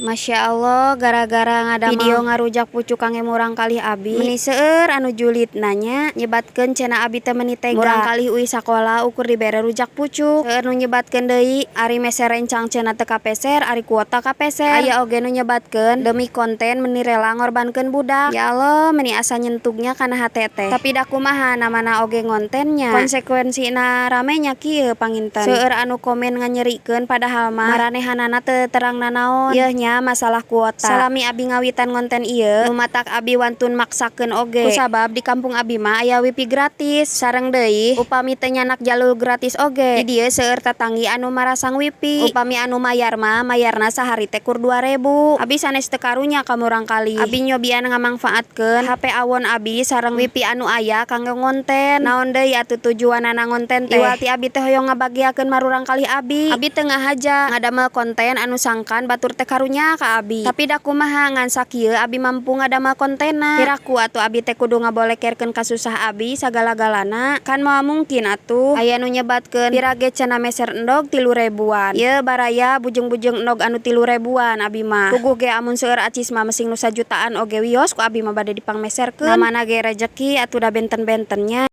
Masya Allah, gara-gara ngadamel video ngarujak pucuk kangge murangkalih abi, meni seueur anu julid nanya, nyebatkeun cenah abi teh meni tega murangkalih uih sakola ukur dibere rujak pucuk. Seueur nu nyebatkeun deui, ari meser rencang cenah teu kapeser, ari kuota kapeser. Aya oge nu nyebatkeun demi konten meni rela ngorbankeun budak. Ya Allah, meni asa nyentugnya kana hate teh. Tapi da kumaha, namana oge ngonten nya, konsekuensina rame nya kieu panginten. Seueur anu komen nganyerikeun, padahal mah maranehanana teu terang nanaon. Yeuh nya, masalah kuota. Salami abi ngawitan ngonten ieu, nu matak abi wantun maksakeun oge kusabab di kampung abi mah aya wifi gratis. Sareng deui, upami teu nyandak jalur gratis oge, di dieu seueur tatanggi anu marasang wifi. Upami anu mayar mah, mayarna sahari teh kur 2000. Abi sanes teu karunya ka murangkalih. Abi nyobian ngamangfaatkeun HP awon abi sareng wifi anu aya kanggo ngonten. Naon deui atuh tujuanana ngonten teh? Iwal ti abi teh hoyong ngabageakeun murangkalih abi. Abi teu ngahaja ngadamel konten anu sangkan batur teh karunya ka abi. Tapi da kumaha, ngan sakieu abi mampu ngadamel kontenna. Piraku atuh abi teh kudu ngabolekerkeun kasusah abi sagala-galana? Kan moal mungkin atuh. Aya nu nyebatkeun, pira ge cenah meser endog 3 ribuan. Yeuh baraya, bujeng-bujeng endog anu 3 ribuan abi mah. Puguh ge amun seueur acis mah, mesing nu sajutaan oge wios ku abi mah bade dipangmeserkeun. Namana ge rejeki atuh, da benten-benten nya.